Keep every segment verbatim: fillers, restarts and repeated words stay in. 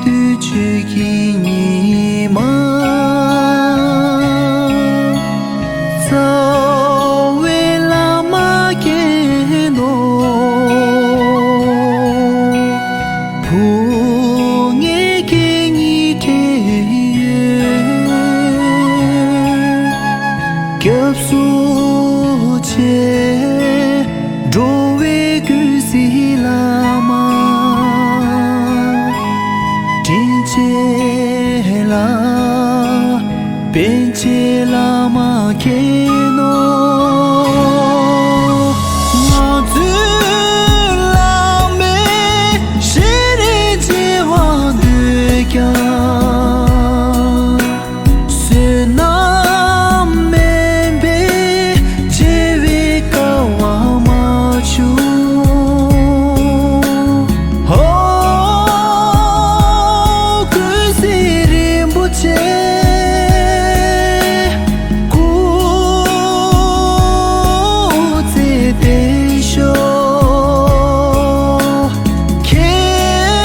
དུས་ཆོས་ཀྱི་ཉི་མ། རྩ་བའི་བླ་མ་མཁྱེན་ནོ། བུ་ངས་སྐད་གཉིས་དྲན་ཡོད། སྐྱབས་སུ་མཆི། འགྲོ་བའི་ཀུན་གཟིགས་བླ་མ། དྲིན་ཆེ་ལ་པཎ་ཆེན་བླ་མ་མཁྱེན་ནོ། ང་ཚོའི་བླ་མའི་ཞལ་རས་མཇལ་བར་འདོད་ཀྱང་། བསོད་ནམས་དམན་པས་མཇལ་བའི་སྐལ་བ་མ་བྱུང་། ཧོ། ཀུན་གཟིགས་རིན་པོ་ཆེ། སྐུ་ཚེ་བརྟན་ཤོག། ཁྱེད་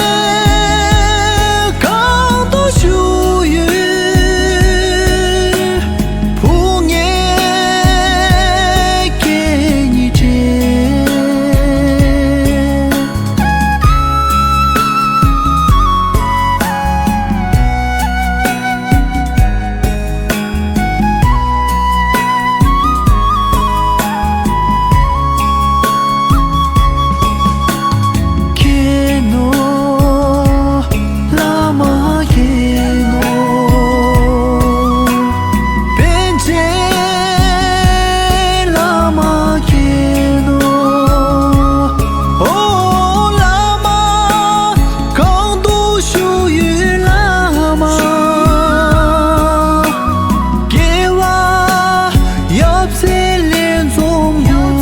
གང་དུ་བཞུགས་ཡོད། བུ་ངས་སྐད་གཉིས་དྲན། མཁྱེན་ནོ། བླ་མ་མཁྱེན་ནོ། པཎ་ཆེན་བླ་མ་མཁྱེན་ནོ། ཨོ་བླ་མ། གང་དུ་བཞུགས་ཡོད་བླ་མ། རྒྱལ་བ་ཡབ་སྲས་ལས་འཛོམས་ཡོད།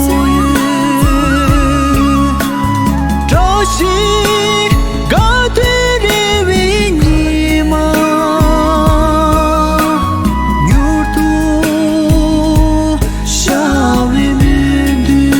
བཀྲ་ཤིས་དགའ་སྟོན་རེ་བའི་ཉི་མ། མྱུར་དུ་ཤར་བའི་སྨོན་འདུན།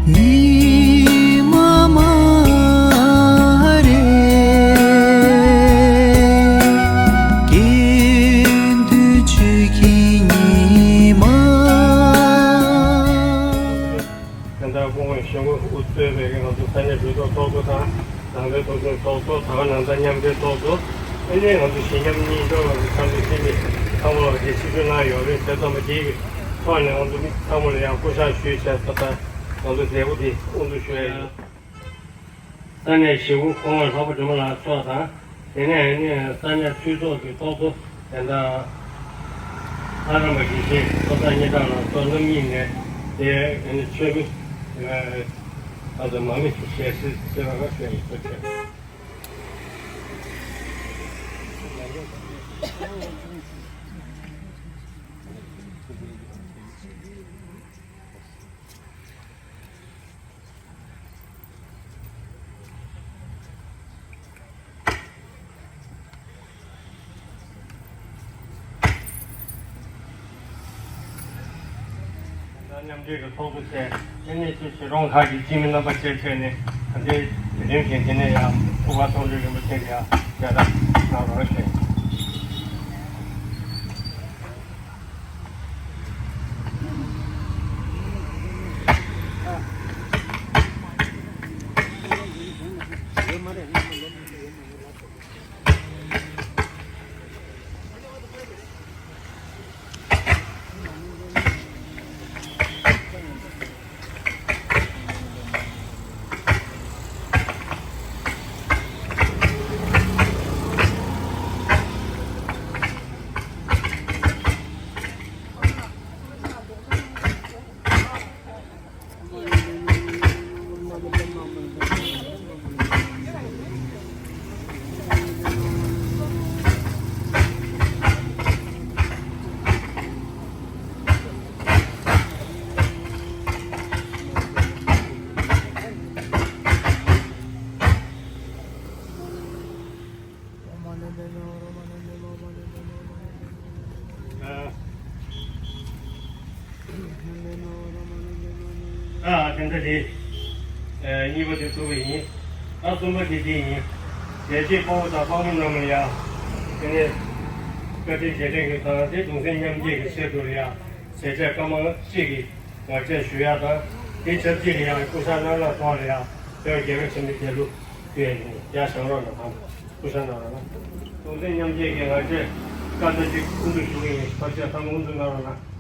ཉི་མ་མ་རེད། དགེ་འདུན་ཆོས་ཀྱི་ཉི་མ། ད་ལྟ་སྐུ་ངོ་གཞིས་འགོ་དབུ་གཙོས་པའི་ང་ཚོ་ས་གནས་གྲོས་ཚོགས་ཚོགས་གཙོ་དང་། ནང་པའི་སློབ་ཆུང་ཚོགས་གཙོ། ད་ག་ནང་ཚང་མཉམ་འབྲེལ་ཚོགས་གཙོ། ཨ་ནི་ང་ཚོ་གཞིས་མཉམ་གཉིས་ཆོག་ང་ཚོ་འཚམས་འདྲི་བྱེད་མཁན་ཚང་མ་ལ་ངས་ཆིབས་བསྒྱུར་གནང་ཡོད་རེད། དེ་ཚང་མ་དེའི་ཐོག་ནས་ང་ཚོ་མི་ཚང་མ་ལ་ཡང་སྐུ་ཕྱག་ཞུས་བྱས། ད་ལྟ་ང་ཚོ་མཛད་སྒོ་འདི་དབུ་འཛུགས་ཞུ་ཡ་ཡིན། ས་གནས་གཞིས་འགོ་སྐུ་ངོ་ལྷག་པ་སྒྲོལ་མ་ལགས་མཆོག་དང་། དེ་ནས་ནི་ས་གནས་འཐུས་ཚོགས་ཀྱི་ཚོགས་གཙོ་དེ་འདྲ་ལྷ་རམས་པ་དགེ་བཤེས་བློ་བཟང་སྙན་གྲགས་ལགས་མཆོག་རྣམ་གཉིས་ནས་དེ་ནི་ཆོས་མི་ཨ་ཙི་མ་མི་ཞལ་གཟིགས་ཞེས་པ་ཞུ་ཡ་ཡིན། ཐུགས་རྗེ་ཆེ། མཉམ་འབྲེལ་གྱི་ཚོགས་གཙོ་བཅས་ལྷན་རྒྱས་ཆེ་གཞིས་གྲོང་ཁག་གི་སྤྱི་མི་རྣམ་པ་བཅས་ཕེབས་ནས་ད་ལྟའི་དེ་རིང་བཞིན་དེ་ནས་ཡང་སྐུ་པར་མཐོང་གྲོལ་རིན་པོ་ཆེ་ལ་ཡང་བརྒྱ་ཕྲག་གནང་རོགས་ཞུ། ཨ། དེ་འདྲ་རེད། ཨ། གཉིས་པ་དེ་ཚུགས་པ་ཡིན། ཨ། གསུམ་པ་དེ་འདི་ཡིན། ཞལ་བཞེས་དཔའ་བོ་དང་དཔའ་མོ་རྣམས་ལ་ཡ། དེ་ནས་བཀའ་དྲིན་རྗེས་དྲན་གྱི་དང་དེ་གདུང་སེམས་མཉམ་སྐྱེད་ཀྱི་ཆེད་དུ་ལ་ཡ། ཞལ་ཆད་བཀའ་མང་ཞིག་གིས་ངར་ཆད་ཞུ་ཡ་དང་། དེ་ཆབས་ཅིག་ལ་ཡ་སྐུ་ཞབས་རྣམ་ལ་ཐོག་ལ་ཡ། དེ་རྒྱལ་བའི་ཁྲིམས་མི་དེ་ལུ་དེ་ཡ་བཞེངས་རོགས་གནང་དང་། སྐུ་ཞབས་རྣམ་ལ་གདུང་སེམས་མཉམ་སྐྱེད་ཀྱི་ངར་ཆད་བཀའ་ལྟར་ཅིག་དབུ་འཛུགས་ཞུ་གི་ཡིན། ཕར་ཆེར་ཐང་དབུ་འཛུགས་གནང་རོགས་གནང་།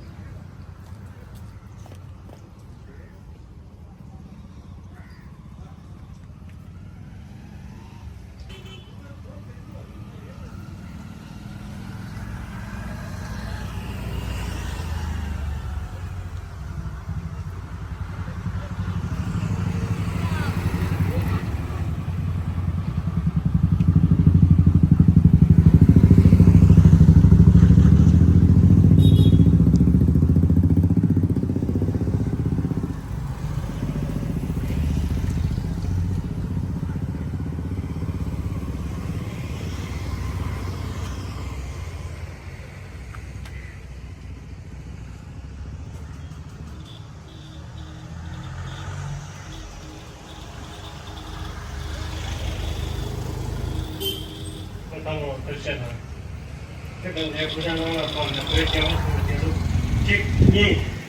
གཅིག་གཉིས།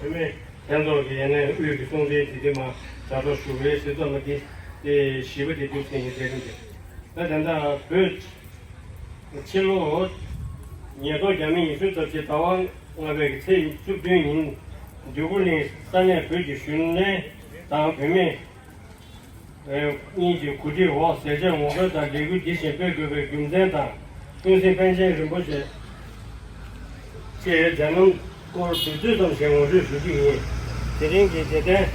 བུད་མེད་ལྷན་ཚོགས་ཀྱི་ཡན་ལས་དབུས་ཀྱི་གསུང་འཕྲིན་དེ་དེ་མ་དྲ་གྲོགས་ཞུ་བའི་སྲིད་ཚོགས་མ་དེ་དེ་བཞི་པ་དེ་འདུག་ཟེར་ཡིན་ཟེར་གྱི་འདུག་ད་དེ་འདྲ་བོད་ཕྱི་ལོ་ཉིས་སྟོང་ཉི་ཤུ་རྩ་གཅིག་ཟླ་བ་ལྔ་པའི་ཚེས་བཅུ་བདུན་ཉིན་འདོད་རྒུ་གླིང་ས་གནས་བོད་ཀྱི་གཞོན་ནུ་དང་བུད་མེད་གཉིས་ཀྱི་གོ་སྒྲིག་འོག་ཟས་བཅད་ངོ་རྒོལ་དང་ལས་འགུལ་འདི་བཞིན་སྤེལ་དགོས་པའི་རྒྱུ་མཚན་དང་། ཀུན་གཟིགས་པཎ་ཆེན་རིན་པོ་ཆེ་ཆེས་མཛད་རྣམ་སྐོར་དུས་ཚོད་ཙམ་ཞིག་ངོ་སྤྲོད་ཞུ་རྒྱུ་ཡིན། དེ་རིང་གི་དེ་ལྟར་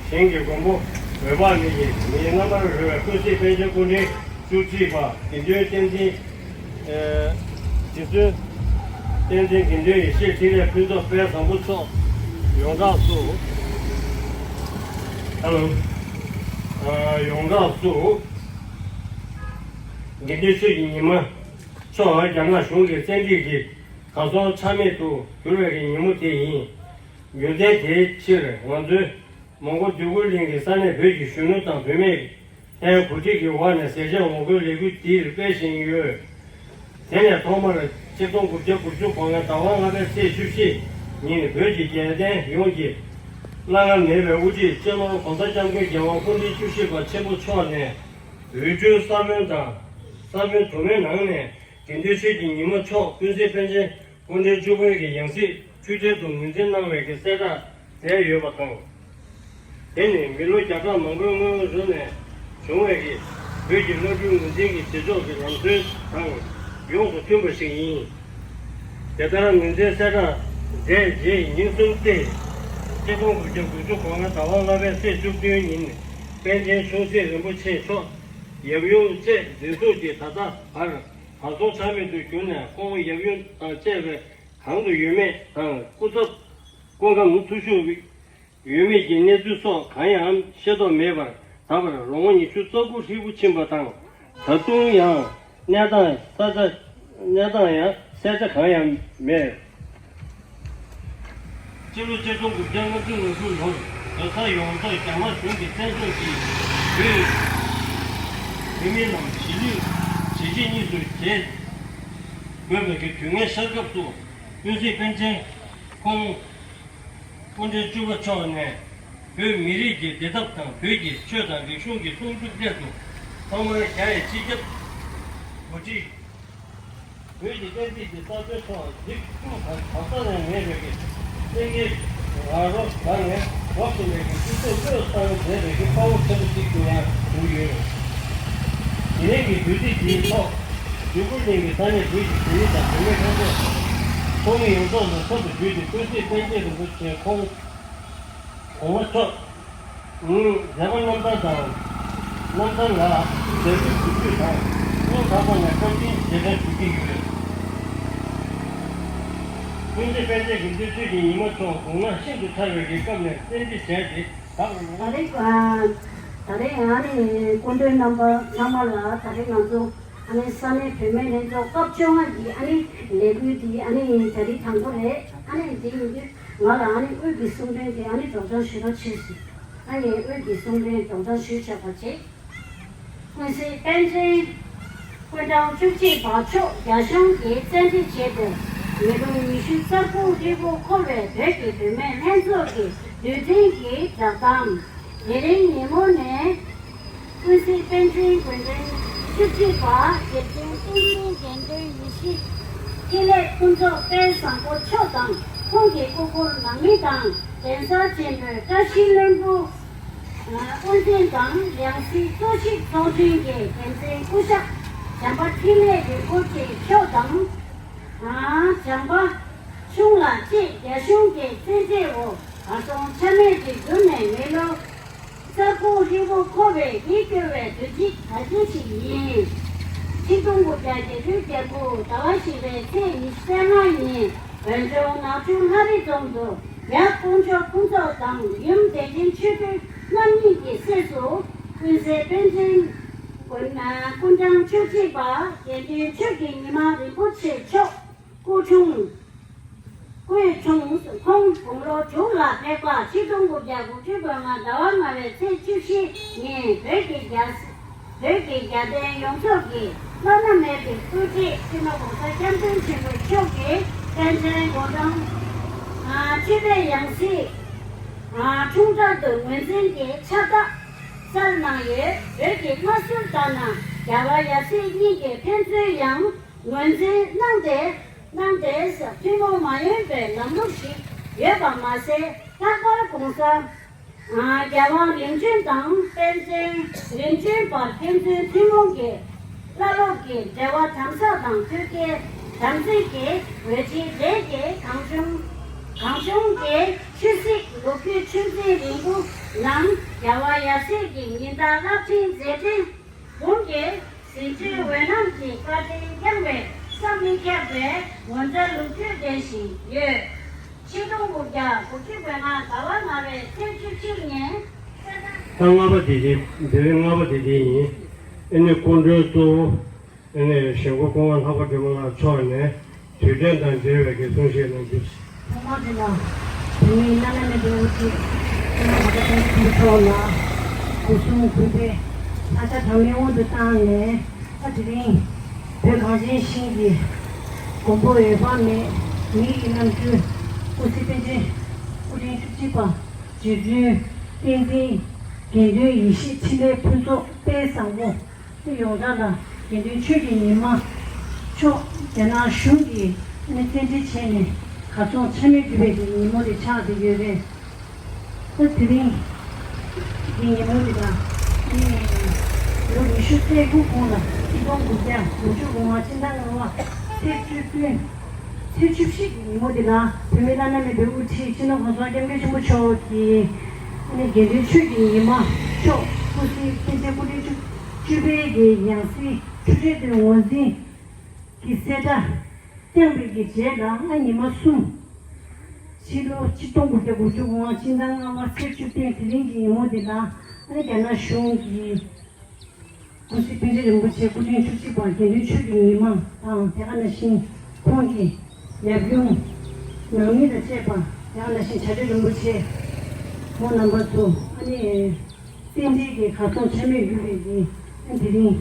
ཞིང་གི་མགོན་པོ་འོད་དཔག་མེད་ཀྱི་མིའི་རྣམ་པར་རོལ་བའི་ཀུན་གཟིགས་པཎ་ཆེན་སྐུ་ཕྲེང་བཅུ་གཅིག་པ་དགེ་འདུན་བསྟན་འཛིན། ཨེ། རྗེ་བཙུན་བསྟན་འཛིན་དགེ་འདུན་ཡེ་ཤེས་འཕྲིན་ལས་ཕུན་ཚོགས་དཔལ་བཟང་པོ་མཆོག་ཡོངས་གྲགས་སུ། ཧ་ལོ། ཨ། ཡོངས་གྲགས་སུ། དགེ་འདུན་ཆོས་ཀྱི་ཉི་མ་མཆོག་རྒྱ་ནག་གཞུང་གི་བཙན་ཁྲིད་ཀྱི་གར་སོང་ཆ་མེད་དུ་གྱུར་བའི་ཉིན་མོ་དེ་ཡིན། རྒྱུ་མཚན་དེའི་ཕྱིར་ང་ཚོས་མོན་གྷོ་འདོད་རྒུ་གླིང་གི་ས་གནས་བོད་ཀྱི་གཞོན་ནུ་དང་བུད་མེད་ལྷན་གོ་སྒྲིག་གི་འོག་ནས་ཟས་བཅད་ངོ་རྒོལ་ལས་འགུལ་འདིར་སྤེལ་བཞིན་ཡོད། དེ་ནས་ཐོག་མར་ཆིག་སྟོང་དགུ་བརྒྱ་དགུ་བཅུ་གོ་ལྔ་ཟླ་བ་ལྔ་པའི་ཚེས་བཅུ་བཞི་ཉིན་བོད་ཀྱི་རྒྱལ་བསྟན་ཡོངས་ཀྱི་བླ་ན་མེད་པའི་དབུ་ཁྲིད་སྤྱི་ནོར་༸གོང་ས་༸སྐྱབས་མགོན་རྒྱལ་བ་སྐུ་ཕྲེང་བཅུ་བཞི་པ་ཆེན་པོ་མཆོག་ནས་འོས་སྦྱོར་ས་བོན་དང་ས་བོན་དུ་མའི་ནང་ནས་དགེ་འདུན་ཆོས་ཀྱི་ཉི་མ་མཆོག་ཀུན་གཟིགས་པཎ་ཆེན་སྐུ་ཕྲེང་བཅུ་པའི་གི་ཡང་སྲིད་འཁྲུལ་བྲལ་དུ་ངོས་འཛིན་གནང་བའི་གི་གསལ་བསྒྲགས་མཛད་ཡོད་པ་དང་། དེ་ནི་མི་ལོ་བརྒྱ་ཕྲག་མང་པོའི་སྔོན་རོལ་ནས་བྱུང་བའི་གི་བོད་ཀྱི་བླ་སྤྲུལ་ངོས་འཛིན་གྱི་བྱེད་ཕྱོགས་ཀྱི་ལམ་སྲོལ་དང་ཡོངས་སུ་མཐུན་པ་ཞིག་ཡིན། དེ་ལྟར་ངོས་འཛིན་གསལ་བསྒྲགས་མཛད་རྗེས་ཉིན་གསུམ་སྟེ། ཆིག་སྟོང་དགུ་བརྒྱ་དགུ་བཅུ་གོ་ལྔ་ཟླ་བ་ལྔ་པའི་ཚེས་བཅུ་བདུན་ཉིན་པཎ་ཆེན་ཆུང་སྲིད་རིན་པོ་ཆེ་མཆོག་ཡབ་ཡུམ་བཅས་འཛིན་བཟུང་གིས་ད་ལྟ་བར་གར་སོང་ཆ་མེད་དུ་གྱུར་ནས་ཁོང་ཡབ་ཡུམ་དང་བཅས་པའི་གང་དུ་ཡོད་མེད་དང་སྐུ་ཚབ་སྐུ་ཁམས་འཚོ་བཞུགས་ཡོད་མེད་ཀྱི་གནས་ཚུལ་སོགས་གང་ཡང་ཤེས་རྟོགས་མེད་པར་ད་བར་ལོ་ངོ་ཉི་ཤུ་རྩ་དགུ་ཧྲིལ་པོ་ཕྱིན་པ་དང་། ད་དུང་ཡང་ གནས་སྟངས་ས་ཆ་གནས་སྟངས་ཡང་གསལ་ཆ་གང་ཡང་མེད། སྤྱི་ལོ་ཆིག་སྟོང་དགུ་བརྒྱ་ལྔ་བཅུ་ང་དྲུག་ལོར་རྡ་ས་ཡོངས་རྫོགས་རྒྱ་དམར་གཞུང་གི་བཙན་བྱོལ་གྱི་བོད་བོད་མི་རྣམས་གཞིས་ལུས་གཞིས་བྱེས་གཉིས་སུ་གྱེས་དགོས་པའི་གི་དུས་ངན་ཤར་སྐབས་སུ། ཀུན་གཟིགས་པཎ་ཆེན་ཁོང་སྐུ་ཕྲེང་བཅུ་པ་མཆོག་ནས་བོད་མི་རིགས་ཀྱི་བདེ་ཐབས་དང་བོད་ཀྱི་ཆོས་དང་རིག་གཞུང་གི་སྲུང་སྐྱོབ་སླད་དུ་ཐོག་མར་རྒྱ་ཡི་སྤྱི་ཁྱབ་འགོ་ཁྲིད། བོད་ཀྱི་བསྟན་སྲིད་ཀྱི་རྩ་དོན་ཐོག་འཇིགས་སྐུལ་དང་གང་ཟག་ལས་མེད་པའི་གི་བཙན་གྱིས་རང་རོགས་ལ་ངས་རོགས་བྱེད་པའི་གི་སྤྱི་ཚོགས་བློས་བཏང་མཛད་པའི་གི་དཔའ་བོ་ཆེན་པོ་ཞིག་ཏུ་ཡང་གྱུར་ཡོད། དེ་རིང་གི་དུས་ཚིགས་འདིའི་ཐོག་བཞུགས་སྒར་གླིང་གི་ས་གནས་བོད་ཀྱི་བོད་མི་དང་བོད་མི་ལྷན་ཚོགས་ཚོགས་མི་ཡོངས་རྫོགས་ལ་ཚབ་ཏུ་བརྒྱུད་དེ་ཀུན་གཟིགས་པཎ་ཆེན་རིན་པོ་ཆེ་ཁོང་གོང་མ་མཆོག་མཛད་པ་རྣམ་ཐར་དང་རྣམ་ཐར་ལ་མཛད་སྒོའི་མཛད་སྤྱོད་དང་སྔོན་ཁ་སང་ནས་བཀའ་དྲིན་རྗེས་དྲན་ཞུ་གི་ཡོད། ཀུན་གཟིགས་པཎ་ཆེན་དགེ་འདུན་ཆོས་ཀྱི་ཉི་མ་མཆོག་དགུང་ན་ཤིན་ཏུ་ཕྲ་བའི་གི་སྐབས་ནས་བཙན་ཁྲིད་བྱས་ཏེ་ད་རེས་ཨ་ད་རེས་ཨ་ནི་སྐུ་མགྲོན་རྣམ་པ་ཚང་མ་ལ་ད་རེས་ང་ཚོ་ཨ་ནི་ས་གནས་བུད་མེད་ལྷན་ཚོགས་སྐབས་བཅོ་ལྔ་གི་ཨ་ནི་ལས་འགུལ་འདི་ཨ་ནི་ད་རེས་དང་པོ་རེད། ཨ་ནི་འདི་ཡིན་དུས་ང་ལ་ཨ་ནི་དབུས་ཀྱི་གསུང་འདོན་དེ་ཨ་ནི་སྒྲོག་སྦྱང་ཞུ་རོགས་བྱེད་ཟེར། ཨ་ནི་དབུས་ཀྱི་གསུང་འདོན་སྒྲོག་སྦྱང་ཞུས་ཆོག་པ་བྱེད། ཀུན་གཟིགས་པཎ་ཆེན་སྐུ་ཕྲེང་བཅུ་གཅིག་པ་མཆོག་རྒྱ་གཞུང་གིས་བཙན་ཁྲིད་བྱས་ཏེ་མི་རབས་ཉི་ཤུ་རྩ་དགུ་ཧྲིལ་པོ་འཁོར་བའི་བོད་ཀྱི་བུད་མེད་ལྷན་ཚོགས་ཀྱི་དུས་དྲན་གྱི་བསྒྲགས་གཏམ། དེ་རིང་ཉིན་མོ་ནས་ཀུན་གཟིགས་པཎ་ཆེན་དགུང་གྲངས་བཅུ་གཅིག་པ་རྗེ་བཙུན་བསྟན་འཛིན་དགེ་འདུན་ཡེ་ཤེས་འཕྲིན་ལས་ཕུན་ཚོགས་དཔལ་བཟང་པོ་མཆོག་དང་ཁོང་གི་སྐུ་འཁོར་ནང་མི་དང་གདན་ས་ཆེན་པོའི་བཀྲ་ཤིས་ལྷུན་པོ་དབུ་འཛིན་དང་ཡང་སྲིད་གཙོ་བཞི་ཚོགས་ཆུང་གི་འགན་འཛིན་སྐུ་ཞབས་བྱམས་པ་འཕྲིན་ལས་རིན་པོ་ཆེ་མཆོག་དང་། བྱམས་པ་ཆུང་ལགས་བཅས་རྒྱ་གཞུང་གི་བཙན་འཛུལ་འོག་གར་སོང་ཆ་མེད་དུ་གྱུར་ནས་མི་ལོ་རྩ་དགུ་ཧྲིལ་པོ་འཁོར་བའི་ཡིད་སྐྱོ་བའི་དུས་ཚིགས་གལ་ཆེན་ཞིག་ཡིན། ཆིག་སྟོང་དགུ་བརྒྱ་བརྒྱད་ཅུ་གྱ་དགུ་ཟླ་བ་བཞི་པའི་ཚེས་ཉི་ཤུ་རྩ་ལྔ་ཉིན་བོད་ལྗོངས་ནག་ཆུ་མངའ་རིས་རྫོང་དུ་རྒྱ་དཀོན་མཆོག་ཕུན་ཚོགས་དང་ཡུམ་བདེ་ཆེན་ཆོས་སྒྲོན་རྣམ་གཉིས་ཀྱི་སྲས་སུ་ཀུན་གཟིགས་པཎ་ཆེན་སྐུ་ཕྲེང་བཅུ་གཅིག་པ་དགེ་འདུན་ཆོས་ཀྱི་ཉི་མ་རིན་པོ་ཆེ་མཆོག་སྐུ་འཁྲུངས། སྐུ་འཁྲུངས་ཁོང་དགུང་ལོ་དྲུག་ལ་ཕེབས་པ་ཆིག་སྟོང་དགུ་བརྒྱ་དགུ་བཅུ་གོ་ལྔ་ཟླ་བ་ལྔ་པའི་ཚེས་བཅུ་བཞི་ཉིན་བོད་ཀྱི་རྒྱལ་བོད་ཀྱི་རྒྱལ་བསྟན་ཡོངས་རྫོགས་ཀྱི་བླ་ན་མེད་པའི་སྐུ་ཚེ་སྤྱི་ནོར་༸གོང་ས་༸སྐྱབས་མགོན་ཆེན་པོ་མཆོག་གིས་པཎ་ཆེན་དགུང་གྲངས་བཅུ་པའི་ཡང་སྲིད་འཁྲུངས་སྐར་དུ་ངོས་འཛིན་གྱི་ཕྱག་རྟགས་གསལ་གནང་ཡོད། བོད་ཀྱི་མངའ་གསོལ་ལྟར་ན་རྒྱལ་བ་ཡབ་སྲས་གཉིས་ཀྱིས་ཕན་ཚུན་ཡང་ངོས་འཛིན་གནང་སྟེ། གནང་སྟེ་ཐུན་མོང་མ་ཡིན་པའི་ལམ་ལུགས་ཤིག་ཡོད་པ་མ་ཟད། ལྷག་པར་༸གོང་ས་རྒྱལ་དབང་རིམ་བྱོན་དང་པཎ་ཆེན་རིམ་བྱོན་བར་ཕན་ཚུན་ཐུན་མོང་གི་བླ་སློབ་ཀྱི་འབྲེལ་བ་དམ་ཟབ་དང་ཐུགས་བསྐྱེད་དམ་ཚིག་གི་འོད་ཆེན་འདྲེས་ཏེ་གང་བྱུང་གང་བྱུང་གི་ཆོས་སྲིད་ལོ་རྒྱུས་ཆུ་འཛིན་རིང་པོ་ནང་རྒྱལ་བ་ཡབ་སྲས་ཀྱི་ཉི་ཟླ་རླབས་ཆེན་མཛད་འཕྲིན། གོང་གི་ཟིན་བྲིས་འོད་སྣང་གི་བཀའ་དྲིན་བསྐྱངས་པས་བསམ་མི་ཁྱབ་པའི་ངོ་མཚར་ལོ་རྒྱུས་ལྡན་ཞིག་ཡོད། ཆིག་སྟོང་དགུ་བརྒྱ་དགུ་བཅུ་གོ་ལྔ་ཟླ་བ་ལྔ་པའི་ཚེས་བཅུ་གཅིག་ཉིན། ཟླ་ལྔ་པ་དེ་དེ་དེ་རིང་ལྔ་པ་དེ་དེ་ཡིན། ཨ་ནི་སྐུ་མགྲོན་གཙོ་བོ། ཨ་ནི་གཞིས་འགོ་སྐུ་ངོ་ལྷག་པ་སྒྲོལ་མ་ལགས་མཆོག་ནས་དུས་དྲན་དང་འབྲེལ་བའི་གི་གསུང་བཤད་གནང་རྒྱུ། ཐོག་མར་དེ་ལ་བོད་མིའི་བླ་ན་མེད་པའི་དབུ་ཁྲིད་སྤྱི་ནོར་༸གོང་ས་༸སྐྱབས་མགོན་ཆེན་པོ་མཆོག་ལ་སྒོ་གསུམ་གུས་པས་ཕྱག་འཚལ་གྲངས་མེད་སྔོན་དུ་བཏང་ནས། ད་དེ་རིང་བོད་གངས་ཅན་ཞིང་གི་མགོན་པོ་འོད་དཔག་མེད་མི་ཡི་རྣམ་འཕྲུལ་སྐུ་ཚེ་པཎ་ཆེན་སྐུ་ཕྲེང་བཅུ་གཅིག་པ་རྗེ་བཙུན་བསྟན་འཛིན་དགེ་འདུན་ཡེ་ཤེས་འཕྲིན་ལས་ཕུན་ཚོགས་དཔལ་བཟང་པོ། དེ་ཡོངས་གྲགས་ལ་དགེ་འདུན་ཆོས་ཀྱི་ཉི་མ་མཆོག་རྒྱ་ནག་གཞུང་གིས་ནི་བཙན་ཁྲིད་བྱས་ནས་གར་སོང་ཆ་མེད་གྱུར་པའི་གི་ཉིན་མོ་དེ་ཆགས་བསྡད་ཡོད་རེད། ད་དེ་རིང་གི་ཉིན་མོ་འདི་དང་ནི་ལོ་ཉི་ཤུ་རྩ་དགུ་གོང་ལ་ཆིག་སྟོང་དགུ་བརྒྱ་དགུ་བཅུ་གོ་ལྔ་སྤྱི་ཟླ་ལྔ་པ་ཚེས་བཅུ་བདུན། ཚེས་བཅུ་བཞི་གི་ཉིན་མོ་འདི་ལ་བོད་མི་བླ་ན་མེད་པའི་དབུ་ཁྲིད་སྤྱི་ནོར་༸གོང་ས་༸སྐྱབས་མགོན་ཆེན་པོ་མཆོག་གིས་ནི་དགེ་འདུན་ཆོས་ཀྱི་ཉི་མ་མཆོག་སྐུ་ཚེ་པཎ་ཆེན་སྐུ་ཕྲེང་བཅུ་བཅུ་པའི་གི་ཡང་སྲིད་འཁྲུལ་བྲལ་དུ་ངོས་འཛིན་གྱི་གསལ་བསྒྲགས་བསྐྱངས་པའི་གི་རྗེས་ལ་ཨ་ཉི་མ་གསུམ། ཕྱི་ལོ་ཆིག་སྟོང་དགུ་བརྒྱ་དགུ་བཅུ་གོ་ལྔ་སྤྱི་ཟླ་ལྔ་པ་ཚེས་བཅུ་བདུན་དེ་རིང་གི་ཉིན་མོ་འདི་ལ་ཨ་ནི་རྒྱ་ནག་གཞུང་གིས་ ཀུན་གཟིགས་པཎ་ཆེན་རིན་པོ་ཆེ་སྐུ་ཕྲེང་བཅུ་གཅིག་པ་དགེ་འདུན་ཆོས་ཀྱི་ཉི་མ་དང་དེ་ག་ནང་བཞིན་ཁོང་གི་ཡབ་ཡུམ་ནང་མི་དང་བཅས་པ། དེ་ག་ནང་བཞིན་བྱ་བྲལ་རིན་པོ་ཆེ་ཁོང་རྣམ་པ་ཚོ། ཨ་ནི་རྟེན་འབྲེལ་གྱི་གར་སོང་ཆ་མེད་གྱུར་བའི་གི་ཨ་དེ་རིང་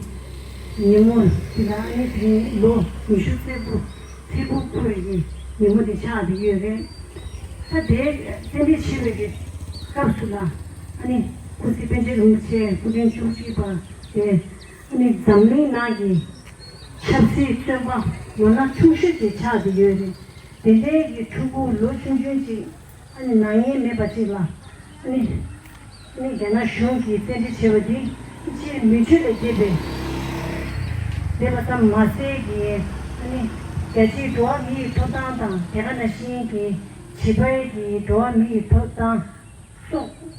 ཉིན་མོ་འདི་ལ། ཨ་ནི་དེ་རིང་ལོ་ཉི་ཤུ་རྩེ་ཕུད་རྩེ་ཕུད་ཕུལ་བའི་གི་ཉིན་མོ་འདི་ཆགས་བསྡད་ཡོད་རེད། ད་དེ་རྟེན་འབྲེལ་ཆེ་བའི་གི་སྐབས་སུ་ལ། ཨ་ནི་ཀུན་གཟིགས་པཎ་ཆེན་རིན་པོ་ཆེ་སྐུ་ཕྲེང་བཅུ་གཅིག་པ་དེ། ཨ་ནི་འཛམ་གླིང་ནང་གི་ཆབ་སྲིད་བཙོན་པ་ལོ་ན་ཆུང་ཤོས་ཅིག་ཆགས་བསྡད་ཡོད་རེད། དེ་འདྲའི་གི་ཕྲུ་གུ་ལོ་ཆུང་ཆུང་ཅིག་ཨ་ནི་ནག་ཉེས་མེད་པ་ཅིག་ལ། ཨ་ནི་ཨ་ནི་རྒྱ་ནག་གཞུང་གིས་རྟེན་འབྲེལ་བྱས་པ་འདི་ཅིག་མི་ཆོས་ལས་འདས་པའི་འདས་པ་ཙམ་མ་ཟད་ཀྱི། ཨ་ནི་རྒྱལ་སྤྱིའི་འགྲོ་བ་མི་ཡི་ཐོབ་ཐང་དང་དེ་ག་ནང་བཞིན་གྱི་བྱིས་པའི་གི་འགྲོ་བ་མི་ཡི་ཐོབ་ཐང་སོགས་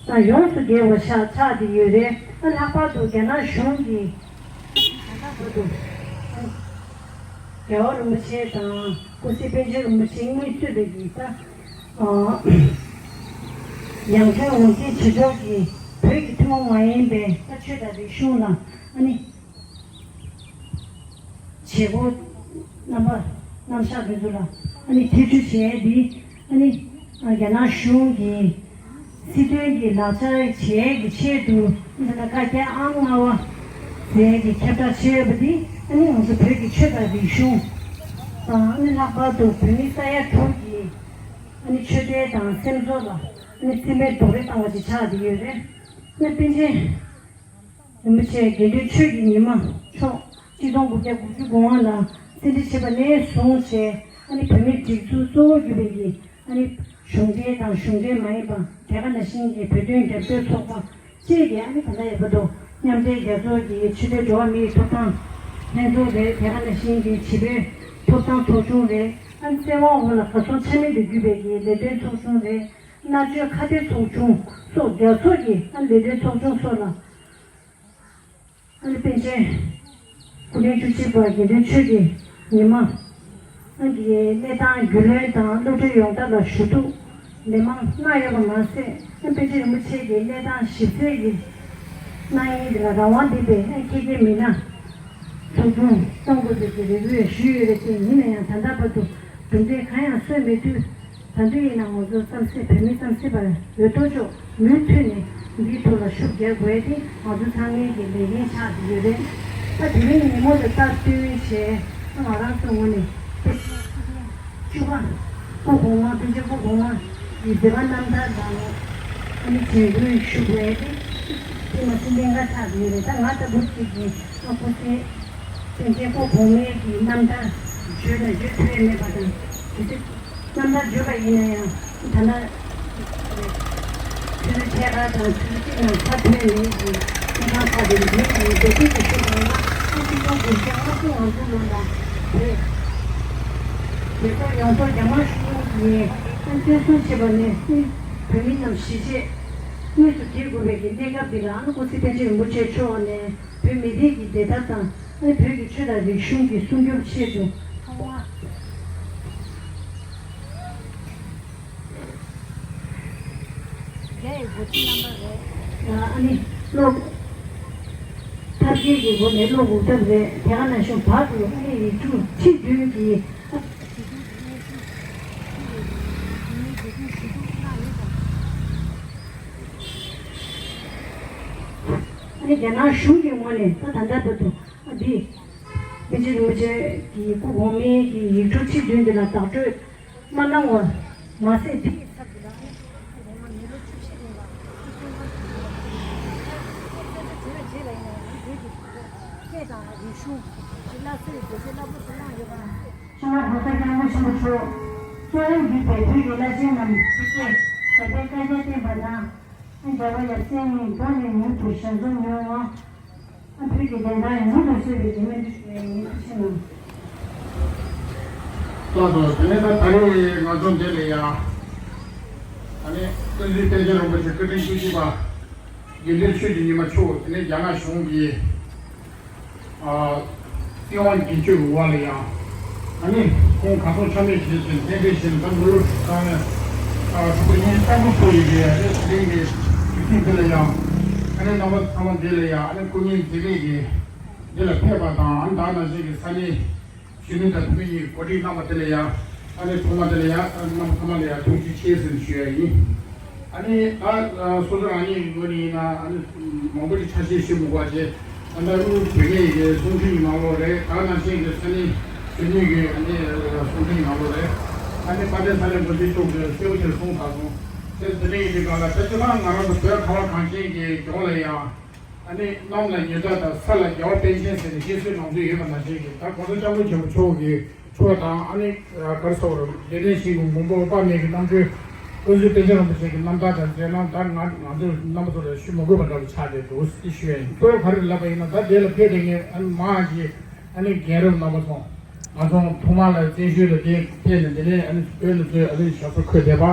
དང་ཡོངས་སུ་འགལ་བ་ཆགས་ཆགས་བསྡད་ཡོད་རེད། ཨ་ལྷག་པར་དུ་རྒྱ་ནག་གཞུང་གིས་ད་ལྟ་བར་དུ་རྒྱལ་བ་རིན་པོ་ཆེ་དང་ཀུན་གཟིགས་པཎ་ཆེན་རིན་པོ་ཆེ་གཉིས་གཙོས་པའི་གི་ད་ཨ་ཡར་ཐོན་འོས་འདེམས་བྱེད་ཕྱོགས་ཀྱི་བོད་ཀྱི་ཐུན་མོང་མ་ཡིན་པའི་ད་ཆོས་དང་རིག་གཞུང་ལ། ཨ་ནི་བྱེད་སྒོ་རྣམ་པ་རྣམ་གཞག་དེ་ཚོ་ལ་ཨ་ནི་ཐེ་བྱུས་བྱས་ཏེ། ཨ་ནི་རྒྱ་ནག་གཞུང་གི་སྲིད་དོན་གྱི་ལག་ཆ་བྱེད་ཀྱི་ཆེད་དུ། ད་ལྟ་བཀའ་རྒྱ་ཨང་ལྔ་པ་ཟེར་གྱི་ཁྱབ་བསྒྲགས་བྱས་ཡོད་པ་འདི། ཨ་ནི་ང་ཚོ་བོད་ཀྱི་ཆོས་དང་རིག་གཞུང་དང་། ཨ་ནི་ལྷག་པར་དུ་བོད་མི་ས་ཡ་དྲུག་གི་ཨ་ནི་ཆོས་དད་དང་སེམས་ཚོར་ལ་ཨ་ནི་རྩིས་མེད་རྡོག་རོལ་བཏང་བ་ཞིག་ཆགས་བསྡད་ཡོད་རེད། ཨ་ནི་པཎ་ཆེན་རིན་པོ་ཆེ་དགེ་འདུན་ཆོས་ཀྱི་ཉི་མ་མཆོག་གཅིག་སྟོང་དགུ་བརྒྱ་དགུ་བཅུ་གོ་ལྔ་ལ་རྟེན་འབྲེལ་བྱས་པ་ནས་བཟུང་བྱས། ཨ་ནི་བོད་མིའི་སྒྲིག་འཛུགས་གཙོ་བོ་གྱུར་པའི་གི་ཨ་ནི་གཞུང་འབྲེལ་དང་གཞུང་འབྲེལ་མ་ཡིན་པ། དེ་ག་ནང་བཞིན་གྱི་བོད་དོན་རྒྱབ་སྐྱོར་ཚོགས་པ་བཅས་ཀྱིས། ཨ་ནི་ད་ལྟ་ཡོད་པ་དང་མཉམ་འབྲེལ་རྒྱལ་ཚོགས་ཀྱི་ཆོས་དད་འགྲོ་བ་མིའི་ཐོབ་ཐང་ལྷན་ཚོགས་རེད། དེ་ག་ནང་བཞིན་གྱི་བྱིས་པའི་ཐོབ་ཐང་ཚོགས་ཆུང་རེད། ཨ་ནི་བཙན་དབང་འོག་ལ་གར་སོང་ཆ་མེད་དུ་གྱུར་པའི་གི་ལས་དོན་ཚོགས་ཆུང་རེད། མནར་གཅོད་ཁ་གཏད་ཚོགས་ཆུང་སོགས་རྒྱལ་ཚོགས་ཀྱི་ཨ་ནི་ལས་དོན་ཚོགས་ཆུང་སོགས་ལ། ཨ་ནི་པཎ་ཆེན་སྐུ་ཕྲེང་བཅུ་གཅིག་པ་དགེ་འདུན་ཆོས་ཀྱི་ཉི་མ་ཨ་ནི་གི་གནས་སྟངས་རྒྱུས་ལོན་དང་གློད་གྲོལ་ཡོང་ཐབས་ལ་ཞུ་གཏུག་ལན་མང་གནང་ཡོད་པ་མ་ཟད། ཨ་ནི་པཎ་ཆེན་རིན་པོ་ཆེ་གི་གནས་སྟངས་ཞིབ་འཚོལ་གྱི་གནང་ཡིན། དེ་ལ་རང་དབང་ལྡན་པའི་ཨ་ནི་ཁྱད་མཁས་མི་སྣ་ཚོགས་ཆུང་གཏོང་དགོས་པའི་གི་རེ་སྐུལ་ཞུས་ཡོད་རེད་དེ། ཡིན་ན་ཡང་ད་ལྟ་བར་དུ་གྲུབ་འབྲས་གང་ཡང་སོན་མེད་དུས། ད་དུང་ཡིན་ན་ང་ཚོ་གཏམ་གསེས་བོད་མི་གཏམ་གསེས་པ་འོས་ཐོབ་མཆོག་མུ་མཐུད་ནས་འདིའི་ཐོག་ལ་ཤུགས་རྒྱག་དགོས་ཏེ། ང་ཚོ་ཚང་མའི་གི་ལས་འགན་ཆགས་ཀྱི་ཡོད་རེད། ད་དེ་རིང་ཉིན་མོ་ལ་སྟབས་བསྟུན་བྱས། ང་རང་ཚོ་ངོས་ནས་བཅུ་པ་སྐུ་གོང་མ། པཎ་ཆེན་སྐུ་གོང་མ་གི་མཛད་པ་རྣམ་ཐར་དང་ཨ་ནི་དྲན་སྐུལ་ཞུ་དགོས་ཏེ། དེ་མ་ཟད་གནད་འགག་ཆགས་ཀྱི་ཡོད་རེད། ད་ང་ལྟ་བུ་ཅིག་གིས་ཨ་ཁུ་སི་པཎ་ཆེན་སྐུ་གོང་མའི་གི་རྣམ་ཐར་བརྗོད་དང་བརྗོད་ཐུབ་ཡ་མེད་པ་དང་། གལ་སྲིད་རྣམ་ཐར་བརྗོད་པ་ཡིན་ན་ཡང་ད་ལྟ་ཆུ་ཚོད་ཕྱེད་ཀ་དང་ཆུ་ཚོད་གཅིག་ནང་ཚར་ཐུབ་ཡ་མེད་ཅིང་། ཐུགས་སྣང་ཚགས་པའི་ལུགས་ནས་འབད་བརྩོན་ཞུ་དགོས་ན། ཨ་ཆིག་སྟོང་དགུ་བརྒྱ་ལྔ་བཅུ་ང་དགུ་ལོ་ལ་བོད་བོད་སྐྱོར་ཡོངས་རྫོགས་རྒྱ་དམར་གཞུང་གིས་ཨ་བཙན་བཟུང་བྱས་པ་ནས་བཟུང་། བོད་མི་རྣམས་གཞིས་བྱེས་དངོས་སུ་སྒྲིལ་དགོས་པའི་གི་གནས་སྐབས་འདི་ལ། ཨ་ནི་སྐུ་ཚེ་པཎ་ཆེན་རིན་པོ་ཆེ་མཆོག་ནས་བོད་མི་རིགས་ཀྱི་བདེ་ཐབས་དང་། ཨ་ནི་བོད་ཀྱི་ཆོས་དང་རིག་གཞུང་གི་སྲུང་སྐྱོབ་ཆེད་དུ་ཐོག་མར་རྒྱ་ཡི་འགོ་ཁྲིད་རྣམ་པ་རེད། ཨ་ནི་བློ་ཐབས་ཤེས་ཀྱི་སྒོ་ནས་བློ་འགུག་ཐབས་རེད། དེ་ག་ནང་བཞིན་བར་དུ་ཨ་ནི་ཡིག་འབྲུ་ཁྲི་བདུན་གྱི་ཨ་ནི་རྒྱ་ནག་གཞུང་གི་ངོས་ནས་ད་ད་ལྟ་བར་དུ་ཨ་འདི་པཎ་ཆེན་རིན་པོ་ཆེ་གི་སྐུ་གོང་མའི་གི་ཡིག་འབྲུ་ཁྲི་བདུན་འདི་ལ་བདག་སྤྲོད་མ་གནང་བར་མ་ཟད། དེའི་ཚབ་ཏུ་ལ་ཨ་ནི་མི་ལོ་བཅུ་བཞི་རིང་ལ་སྐུ་གསུང་ཐུགས་ཀྱི་སྐད་ཆ་དྲི་བའི་རྗེས་ལ་ཡིན་ན། ཡང་བོད་ཀྱི་སྐད་དང་རིག་གཞུང་གི་སླར་གསོའི་འགན་འཁྲི་རླབས་པོ་ཆེ་བླངས་ཡོད་པ་མ་ཟད། ཤར་ལྷོ་ས་སྐྱ་མགོན་ཆེན་པོ་མཆོག་གཙོ་བོར་གྱུར་པའི་བོད་ཀྱི་བླ་ཆེན་རྣམས་ཀྱིས་རྒྱལ་བའི་བཀའ་རྒྱ་བསྟན་པ་དང་། རྒྱལ་བ་ཡབ་སྲས་གཉིས་མདོ་ནས་མྱུར་དུ་ཞལ་འཛོམས་ཡོང་བ། བོད་ཀྱི་བདེན་མཐའ་མྱུར་དུ་གསལ་བའི་སྨོན་འདུན་ཞུ་བའི་ཉིན་ཐུགས་ཆེ་གནང་། ལགས་སོ། དེ་ནས་ད་ད་རེས་ང་ཚོ་འདི་ལ་ཡང་ཨ་ནི་ཀུན་གཟིགས་པཎ་ཆེན་རིན་པོ་ཆེ་སྐུ་ཕྲེང་བཅུ་གཅིག་པ་དགེ་འདུན་ཆོས་ཀྱི་ཉི་མ་མཆོག་དེ་ནས་རྒྱ་ནག་གཞུང་གིས་ཨ་བཙན་དབང་བརྒྱུད་སྤྱོད་འོག་ལ་ཡང་ཨ་ནི་ཁོང་གར་སོང་ཆ་མེད་བྱས་ཏེ། འདས་པའི་ཞིང་ད་ལོ་ཨ་ཨ་དྲུག་པ་ཉིན་ལྟ་བུ་ཕུལ་ཡོད་པའི་ཨ་ནི་དེ་རིང་གི་དུས་ཚིགས་འདི་ལ་ཡང་ཨ་ རྣམ་པ་ཚང་མ་འདི་ལ་ཡང་ཨ་ནི་སྐུ་ཉིད་འཛིན་རིགས་ཀྱི་འདི་ལ་ཕེབས་པ་དང་ཨ་ནི་ད་ནང་བཞིན་གྱི་ས་གནས་གཞོན་ནུ་དང་བུད་མེད་ཀྱི་འགོ་ཁྲིད་རྣམ་པ་དེ་ལ་ཡང་ཨ་ནི་ཐོག་མ་དེ་ལ་ཡང་རྣམ་པ་ཚང་མ་ལ་ཡང་ཐུགས་རྗེ་ཆེ་ཟེར་ཞུ་ཡ་ཡིན། ཨ་ནི་ད་སོ་སོ་རང་ཉིད་ཀྱི་ངོས་ནས་ཡིན་ན་ཨ་ནི་མང་པོ་ཅིག་ཆ་ཤས་ཞུ་མི་དགོས་པ་བྱས། ད་ལྟ་དབུས་བོད་མིའི་གསུང་འཕྲིན་གྱི་ནང་ལོགས་རེད། ད་ནང་བཞིན་གྱི་ས་གནས་གཞོན་ནུ་གི་ཨ་ནི་གསུང་འཕྲིན་གྱི་ནང་ལོགས་རེད། ཨ་ནི་དཔལ་ལྡན་ས་གནས་འགོ་འཛིན་མཆོག་གིས་གསལ་པོ་ཅིག་གསུངས་ཚར་སོང་། དེ་དེ་འདྲ་ཡིན་དུས་གང་ལ་ད་སྤྱིར་བཏང་ང་རང་ཚོ་བོད་ཁ་བ་གངས་ཅན་གྱི་ལྗོངས་ལ་ཡང་ཨ་ནི་གནམ་ལ་ཉི་ཟླ་དང་ས་ལ་རྒྱལ་བ་པཎ་ཆེན་ཟེར་ནས་བཤད་སྲོལ་ནང་དུ་ཡོད་པ་ནང་བཞིན་གྱི་ད་༸གོང་ས་༸སྐྱབས་མགོན་ཆེན་པོ་མཆོག་གི་ཆོས་དང་ཨ་ནི་ག་རེ་ཟེར་དགོས་རེད། རྗེ་བཙུན་ཞིང་གི་མགོན་པོ་དཔག་མེད་ཀྱི་རྣམ་སྤྲུལ་ཀུན་གཟིགས་པཎ་ཆེན་རིན་པོ་ཆེ་གི་རྣམ་ཐར་དང་མཛད་རྣམ་ད་ང་ང་ཚོ་རྣམ་པ་ཚོ་ལ་ཞུ་མི་དགོས་པ་འདྲ་བོ་ཆགས་བསྡད་འདུག་ཅེས་ཞུ་ཡ་ཡིན། གཙོ་བོ་ག་རེ་ལབ་པ་ཡིན་ན་ད་དེ་ལ་ཕེབས་དེ་ངས་ཨ་ནི་མ་ཨ་ཅེ་ཨ་ནི་རྒན་རབས་རྣམ་པ་ཚོ་ང་ཚོ་ཐོག་མ་ལ་བཙན་བྱོལ་ལ་དེ་ཕེབས་ནས་འདི་ནས་ཨ་ནི་བོད་ནས་ཚོས་ཨ་ནི་ཞབས་སོར་འཁོད་བསྡད་པ་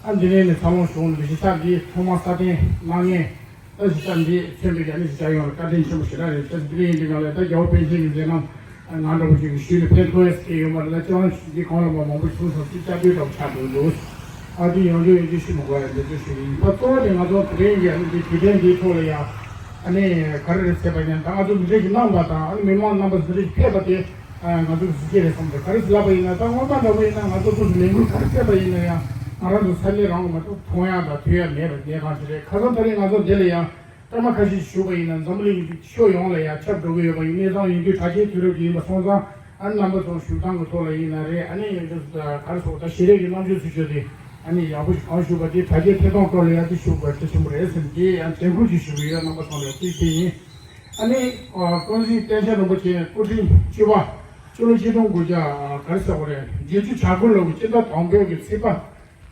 ཨ་འདི་ནས་ནས་འཚར་ལོངས་བྱུང་ནས་གཞིས་ཆགས་འདི་ཐོག་མ་སྲ་བརྟན་གནང་མཁན། ད་གཞིས་ཆགས་འདི་མཚོན་པའི་ཨ་ནི་གཞིས་ཆགས་ཡོངས་ལ་བཀའ་དྲིན་ཆེན་པོ་ཞེ་དྲག་རེད། ད་འདི་ཡིན་དུས་གང་ལ་ད་རྒྱལ་བ་པཎ་ཆེན་གྱི་མཛད་རྣམ་ང་འདྲ་བོ་ཞིག་གིས་ཞུས་ནས་ཕན་ཐོགས་ཡས་ཀྱི་ཡོད་མ་རེད། ད་ཅི་ཡང་འདི་གང་ལ་མ་མང་པོ་ཞིག་གསུངས་སོང་ཅིག་སྐྱབས་བཅོལ་འདྲ་བོ་ཆགས་འདུག་འདུག་ཨ་འདི་ཡོང་རྒྱུ་ཡོང་རྒྱུ་ཞུ་མི་དགོས་ཡ་འདི་ཚོ་ཞུ་གི་ཡིན། ད་གཙོ་བོ་དེ་ང་ཚོ་དེ་རིང་གི་ཨ་ནི་འདི་དུས་དྲན་འདིའི་ཐོག་ལ་ཡང་ཨ་ནི་ག་རེ་རེད་ཟེར་བ་ཡིན་ན་ད་ང་ཚོ་འདི་འདྲ་ཞིག་གནང་བ་དང་ཨ་ནི་མི་མང་རྣམ་པ་འདི་འདྲ་ཞིག་ཕེབས་པ་དེ། ང་ཚོ་གཟི་བརྗིད་རེད་བསམ་འདུག་ག་རེ་ལབ་པ་ཡིན་ན་ད་སྔོན་མ་འདྲ་བོ་ཡིན་ན་ང་ཚོ་སོ་སོ་ལས་འགུལ་ག་རེ་བྱས་པ་ཡིན་ན་ཡང་ང་རང་ཚོ་ས་གནས་རང་ལ་མ་གཏོགས་མཐོང་ཡག་དང་ཐོས་ཡག་མེད་པ་ངས་གང་ཞིག་རེད། ཁ་སང་ད་རེས་ང་ཚོ་འདི་ལ་ཡང་སྐར་མ་ཁ་ཤས་ཤིག་བཞུགས་པ་ཡིན་ན་འཛམ་བུ་གླིང་གི་ཕྱོགས་ཡོངས་ལ་ཡང་ཁྱབ་འགྲོ་གི་ཡོད་པ་ཡིན། གནས་ཚང་ཡིན་དུས་གྲྭ་ཆེན་དུས་རབས་ཀྱི་ཡིན་པ་སོང་ཙང་ཨ་ནི་རྣམ་པ་ཚོ་བཞུགས་སྟངས་ཀྱི་ཐོག་ལ་ཡིན་ན་རེད། ཨ་ནི་ཡང་ཅིག་ག་རེ་ཟེར་ད་ཞལ་རས་ཀྱི་རྣམ་དཔྱོད་ཚུལ་ཆོས་དེ་ཨ་ནི་ཡག་པོ་ཞིག་གང་ཞུགས་པ་དེ་གྲྭ་ཆེན་ཐད་གཏོང་སྐོར་ལ་ཡང་དེ་ཞུགས་པ་དེ་ཆེན་པོ་རེད་ཟེར་ནས་དེ་ཡང་དྲན་སྐུལ་ཅིག་ཞུ་གི་ཡོད། རྣམ་པ་ཚོ་ལ་དེ་དེ་ཡིན། ཨ་ནི། ཀུན་གཟིགས་པཎ་ཆེན་རིན་པོ་ཆེ་སྐུ་ཕྲེང་བཅུ་པ། སྤྱི་ལོ་ཆིག་སྟོང་དགུ་བརྒྱ་ག་རེ་ཟེར་དགོས་རེད། བརྒྱད་ཅུ་གྱ་དགུ་ལོ་གི་སྤྱི་ཟླ་དང་པོའི་གི་ཚེས་པ་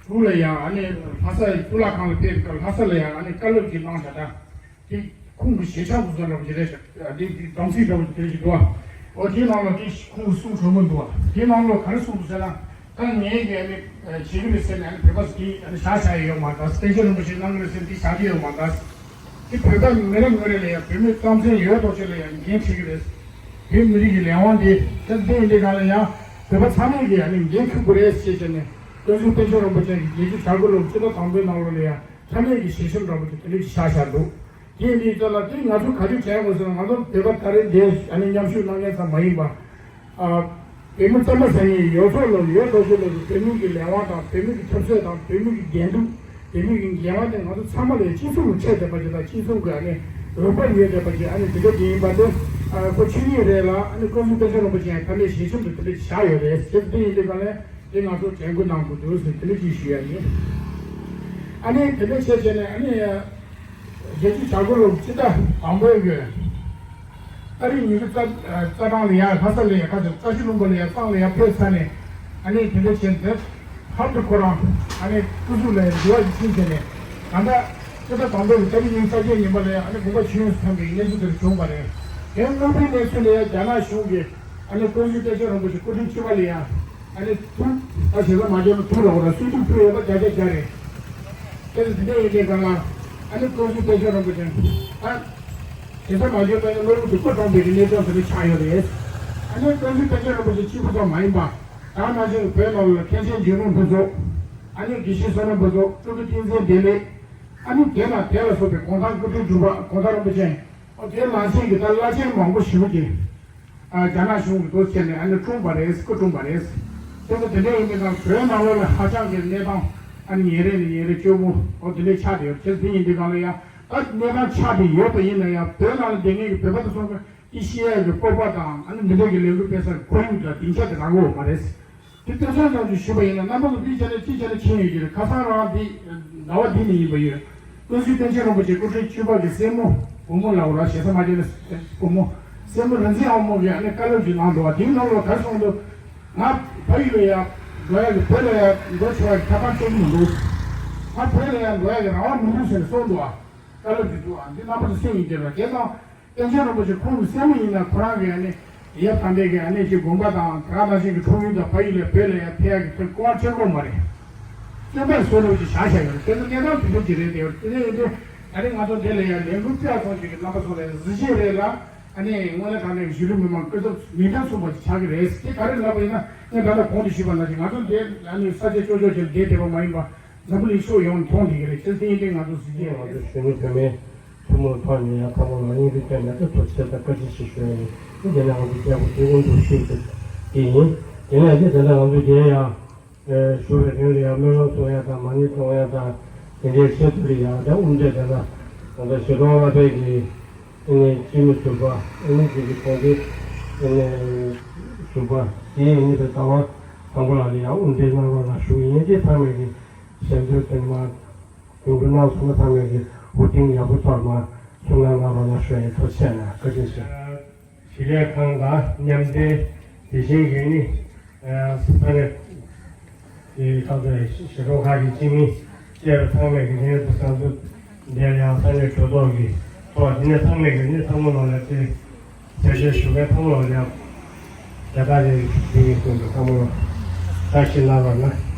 དྲུག་ལ་ཡང་ཨ་ནི་ལྷ་ས་གཙུག་ལག་ཁང་ལ་ཕེབས་སྐབས་ལྷ་ས་ལ་ཡང་ཨ་ནི་བཀའ་སློབ་ཅིག་གནང་བཞག་ད་དེ་ཁོང་གི་ཞལ་ཆེམས་སུ་བཟོ་འདྲ་པོ་ཅིག་རེད་ཤག་དེ་དེ་སྡོམ་ཚིག་འདྲ་པོ་ཅིག་དེ་ཞིག་འདུག་འོ་དེའི་ནང་ལ་དེ་ཁོང་གི་གསུང་དྲོན་མོ་འདུག་དེའི་ནང་ལ་ག་རེ་གསུངས་འདུག་ཟེར་ན། ད་ངས་ཀྱི་ཨ་ནི་བྱེད་ཀྱི་རེད་ཟེར་ནས་ཨ་ནི་བོད་པ་ཟེར་དེ་ཨ་ནི་བཞག་བཞག་ཡོད་མ་རེད། པཎ་ཆེན་རིན་པོ་ཆེ་གནང་གི་རེད་ཟེར་ནས་དེ་བཞག་གི་ཡོད་མ་རེད། དེ་བོད་པ་མི་རེ་ངོ་རེ་ལ་ཡང་བོད་མི་རྩ་ཚན་ཡོད་ཐོག་ཆེད་ལ་ཡང་འགན་འཁྲི་གི་རེད། བོད་མི་རིགས་ཀྱི་ལས་དབང་དེ་དེ་འདི་ཡིན་དུས་གང་ལ་ཡང་བོད་པ་ཚང་མས་ཀྱི་ཨ་ནི་འགན་འཁུར་དགོས་རེད་ཞེས་བྱས་ནས་ཀུན་གཟིགས་པཎ་ཆེན་རིན་པོ་ཆེ་གིས་བརྒྱད་ཅུ་གྱ་དགུ་ལོར་སྤྱི་ཟླ་དང་པོའི་ནང་ལོགས་ལ་ཡང་ཚང་མས་ཀྱི་ཞལ་ཆེམས་འདྲ་པོ་དེ་དེ་འདྲ་ཞིག་བཞག་བཞག་འདུག་དེ་ཡིན་དུས་ཙམ་ལ་དེ་ང་ཚོ་ག་དུས་དྲན་དགོས་ཟེར་ན་ང་ཚོ་བོད་པ་ད་རེས་འདིར་ཨ་ནི་མཉམ་ཞུགས་གནང་མཁན་ཙམ་མ་ཡིན་པ། ཨ། བོད་མི་རྩམ་པ་ཟ་མཁན་ཡོད་ཚད་ལ་ཡོད་ཐག་ཆོད་ལ་བོད་མི་གི་ལས་དབང་དང་བོད་མི་གི་འཐབ་རྩོད་དང་བོད་མི་གི་འགལ་འདུ། བོད་མི་གི་འགལ་བ་དེ་ང་ཚོ་ཚང་མ་ལ་ཕྱི་སོང་ལ་འཕྲད་བསྡད་པ་ཅིག་དང་ཕྱི་སོང་གི་ཨ་ནི་འོས་འབབ་ཡོད་བསྡད་པ་ཅིག་ཨ་ནི་དེ་འདྲ་དེ་ཡིན་པ་དེ་ཨ་ཁོ་ཆོས་ཉིད་རེད་ལ་ཨ་ནི་ཀུན་གཟིགས་པཎ་ཆེན་རིན་པོ་ཆེ་ཡང་ཕ་མའི་ཞལ་ཆེམས་དུ་དེ་འདྲ་ཞིག་བཞག་ཡོད་རེད་ཟེར། དེ་ཡིན་དུས་ག་ལས་དེ་ང་ཚོ་དྲན་སྐུལ་གནང་དགོས་འདུག་ཟེར་དེ་འདྲ་ཅིག་ཞུ་ཡ་ཡིན། ཨ་ནི་དེ་འདྲ་བྱས་བྱས་ནས་ཨ་ནི། བརྒྱད་ཅུ་གྱ་དགུ་ལོར་སྤྱི་ཟླ་དང་པོའི་གི་ཏ་རིག་ཉི་ཤུ་རྩ་རྩ་གྲངས་ལ་ཡ་ལྷ་ས་ལ་ཡ་ཁ་ཚ་བཀྲ་ཤིས་ལྷུན་པོ་ལ་ཡ་གཙང་ལ་ཡ་ཕེབས་ཚར་ནས་ཨ་ནི་དེ་འདྲ་བྱས་ཏེ་ཧབ་ཏུ་ཁོ་རང་ཨ་ནི་སྐུ་གཟུགས་ལ་ཡ་འགྱུར་བ་ཞིག་ཕྱིན་བྱས་ནས་ད་ལྟ་སྤྱི་ཟླ་དང་པོའི་གི་ཏ་རིག་ཉི་ཤུ་རྩ་བརྒྱད་ཉིན་པ་ལ་ཡ་ཨ་ནི་དགོངས་པ་ཆོས་དབྱིངས་སུ་ཐིམ་པའི་གནས་ཚུལ་དེ་འདྲ་བྱུང་བ་རེད། དེ་སྔོན་མའི་གནས་ཚུལ་ལ་ཡ་རྒྱ་ནག་གཞུང་གིས་ཨ་ནི་ཀུན་གཟིགས་པཎ་ཆེན་རིན་པོ་ཆེ་སྐུ་ཕྲེང་བཅུ་པ་ལ་ཡ། ཨ་ནི་ཐུགས་ད་ཞེ་ས་མ་བྱས་ན་ཐུགས་ར་བ་ར་སུས་ཐུགས་ཕུལ་ཡོད་པ་བརྒྱ་ཆ་བརྒྱ་རེད། དེ་ལ་དེ་འདྲ་ཡིན་དུས་གང་ལ་ཨ་ནི་ཀུན་གཟིགས་པཎ་ཆེན་རིན་པོ་ཆེ་ད་ཞེ་ས་མ་བྱས་པ་ཡིན་ན་བློ་ལུགས་དེ་སྐུ་གྲོངས་པའི་གནས་སྟངས་དེ་འདྲ་ཆགས་ཡོད་རེད། ཨ་ནི་ཀུན་གཟིགས་པཎ་ཆེན་རིན་པོ་ཆེ་གཅིག་པུ་ཙམ་མ་ཡིན་པ་ད་ནང་བཞིན་བོད་ནང་ལ་མཁན་ཆེན་འཇིགས་མེད་ཕུན་ཚོགས་ཨ་ནི་དགེ་བཤེས་བསོད་ནམས་ཕུན་ཚོགས་སྤྲུལ་སྐུ་བསྟན་འཛིན་བདེ་ལེགས་ཨ་ནི་དེ་ལ་དེ་ལ་སོགས་པའི་གུང་ཐང་སྐུ་ཕྲེང་དྲུག་པ་གུང་ཐང་རིན་པོ་ཆེ་ཨོ་དེ་ནང་བཞིན་གྱི་ད་བླ་ཆེན་མང་པོ་ཞེ་པོ་ཅིག་རྒྱ་ནག་གཞུང་གིས་འདུག་བྱས་ནས་ཨ་ནི་བཀྲོངས་པ་རེད། སྐུ་བཀྲོངས་པ་རེད། དེ་ཚོ་དེ་འདྲ་ཡིན་པའི་ནང་བོད་ནང་ལོགས་ལ་ཧ་ཅང་གི་གནས་སྟངས་ཨ་ནི་ཉིན་རེ་ནས་ཉིན་རེ་སྐྱོ་པོ་ཨོ་དེ་འདྲ་ཆགས་བསྡད་ཡོད། དེ་དེ་ཡིན་དུས་གང་ལ་ཡ་ད་གནས་སྟངས་ཆགས་བསྡད་ཡོད་པ་ཡིན་ན་ཡང་བོད་ནང་ལ་བསྡད་མཁན་གྱི་བོད་པ་དེ་ཚོ་གི་ཤེས་ཡ་གི་སྤོབས་པ་དང་ཨ་ནི་འདི་འདྲ་གི་ལས་འགུལ་སྤེལ་སར་ཁོར་ཡུག་དང་སྡིངས་ཆ་དེ་རག་གི་ཡོད་མ་རེད། དེ་སྟོན་ས་ཙམ་ཞིག་ཞུས་པ་ཡིན་ན་རྣམ་པ་ཚོ་འདི་བྱས་ན་ཅི་བྱས་ན་མཁྱེན་ཡོད་ཀྱི་རེད། ཁ་སང་རང་འདི་ཟླ་བ་འདི་ནས་ཡིན་པ་ཡོད། ཀུན་གཟིགས་པཎ་ཆེན་རིན་པོ་ཆེ་སྐུ་ཕྲེང་བཅུ་པ་གི་སྲས་མོ་བུ་མོ་ལ་འོ་ར་ཞེ་ས་མ་བྱས་ན་བུ་མོ་སྲས་མོ་རིག་འཛིན་དབང་མོ་གིས་ཨ་ནི་བཀའ་སློབ་ཅིག་གནང་འདུག་བ། དེའི་ནང་ལ་ག་རེ་གསུངས་འདུག་ང་ཕ་ཡུལ་ལ་ཡ་འགྲོ་ཡ་གི་བོད་ལ་ཡ་འགྲོ་ཆོག་ཡ་གི་ཐོབ་ཐང་སྤྲད་ཀྱི་མི་འདུག་ང་བོད་ལ་ཡ་འགྲོ་ཡ་གི་རང་དབང་མི་འདུག་ཟེར་ནས་གསུངས་འདུག་བ། བཀའ་སློབ་ཅིག་འདུག་བ། འདི་རྣམ་པ་ཚོ་གསན་ཡིན་གྱི་རེད། དེ་ཙང་། པཎ་ཆེན་རིན་པོ་ཆེ་ཁོང་གི་སྲས་མོ་ཡིན་ན་ཁོ་རང་གི་ཨ་ནི་ཡབ་དམ་པའི་གི་ཨ་ནི་ཅིག་དགོངས་པ་དང་དེ་ག་ནང་བཞིན་གྱི་འཁྲུངས་ཡུལ་དང་ཕ་ཡུལ་ལ་བོད་ལ་ཡང་ཕེབས་ཡ་གི་ཐོག་སྐུ་དབང་ཆེན་པོ་མ་རེད། བཙུན་པར་གསོལ་ལོ་ཅིག་བཞག་བཞག་ཡོད་རེད། དེ་ཚོ་གནས་སྟངས་དེ་འདྲ་ཅིག་རེད། དེ་ཡོད་དེ་ནས་ཡིན་དུས་ད་རེས་ང་ཚོ་འདི་ལ་ཡང་ལས་འགུལ་སྤེལ་སོང་ཅིག་གི་རྣམ་པ་ཚོ་ལ་གཟི་བརྗིད་རེད་ལ་ཨ་ནི་དངོས་གནས་དྲང་གནས་གཞིས་ལུས་མི་མང་སྐུ་ཚབ་མིང་དོན་མཚུངས་པ་ཅིག་ཆགས་ཀྱི་རེད། དེ་ག་རེ་ལབ་པ་ཡིན་ན་ངས་ད་ལྟ་གོང་དུ་ཞུས་པ་ནང་བཞིན་ང་ཚོ་འདི་ཨ་ནི་ས་ཆ་ཅོག་ཅོག་ཅིག་ལ་བསྡད་བསྡད་པ་མ་ཡིན་པ། འཛམ་བུ་གླིང་ཕྱོགས་ཡོངས་མཐོང་བསྡད་ཀྱི་རེད། བྱས་ཙང་དེ་ཡིན་དུས་ང་ཚོ་གཟི་བརྗིད་ང་ཚོ་གཞོན་ནུ་བོད་མི་ཨ་ ཐུན་མོང་ཐོག་ནས་ཡང་ཚང་མ་ལ་སྙིང་རུས་བསྟོད་ནས་ཐུགས་རྗེ་ཆེ་དང་བཀའ་དྲིན་ཆེ་ཞུ་ཡ་ཡིན། དེ་ནས་ང་ཚོ་རྒྱལ་པོ་དེ་དབུ་འཛུགས་ཞུས་ཏེ་དེ་ཡིན། དེ་ནས་ཨ་ཅེ་དེ་འདྲ་ང་ཚོ་རྒྱལ་ཡང་། ཨེ་བཞུགས་པའི་རིང་ལ་ཡང་སྨོན་ལམ་གཏོང་ཡ་དང་མ་ཎི་གཏོང་ཡ་དང་དེ་འདྲའི་ཆེད་དུ་ཡང་དེ་དབུ་འབྱེད་དེ་ལ་ང་ཚོ་ཞལ་གདོང་ལྷ་པའི་གི་ཨ་ནི་སྤྱི་མི་ཟུར་པ་ཨ་ནི་དེ་གི་དགོངས་དེ་ཨ་ནི་ཟུར་པ་དེ་ཨ་ནི་དེ་ལྟ་བ་དང་པོ་ལ་ལ་ཡང་དབུ་འབྱེད་གནང་རོགས་གནང་ཞུ་ཡིན། དེ་ཚང་མས་གི་ཞལ་འདོན་དེ་མ་དུམ་བུ་གནང་སོང་ན་ཚང་མས་ཀྱི་འུ་ཐིང་ཡག་པོ་ཚོར་མ་ཚུར་གནང་གནང་རོགས་གནང་ཞུ་ཡ་ཡིན། ཐུགས་རྗེ་ཆེ་གནང་། བཀའ་དྲིན་ཆེ། གཞིས་ལས་ཁང་དང་མཉམ་འབྲེལ་དེ་བཞིན་གྱི་ནི་ས་གནས་ཀྱི་ཁག་ཚོའི་ཞལ་གདོང་ཁག་གི་སྤྱི་མི་བཅས་པ་ཚང་མས་ཀྱི་ནི་བསམ་ཚུལ་འདིར་ཡང་ས་གནས་གྲོས་ཚོགས་ཀྱི་ཐོག་འདི་ནས་ཚང་མས་ཀྱི་ནི་ཚང་མ་ལོག་ལ་བརྟེན། ཞལ་བཞེས་ཞུ་མཁན་ཚང་མ་ལ་ཡང་རྒྱ་སྟག་རེ་ཞུ་གི་ཡིན་གསུངས་འདུག་ཚང་མ་ལ་བཀྲ་ཤིས་གནང་རོགས་གནང་།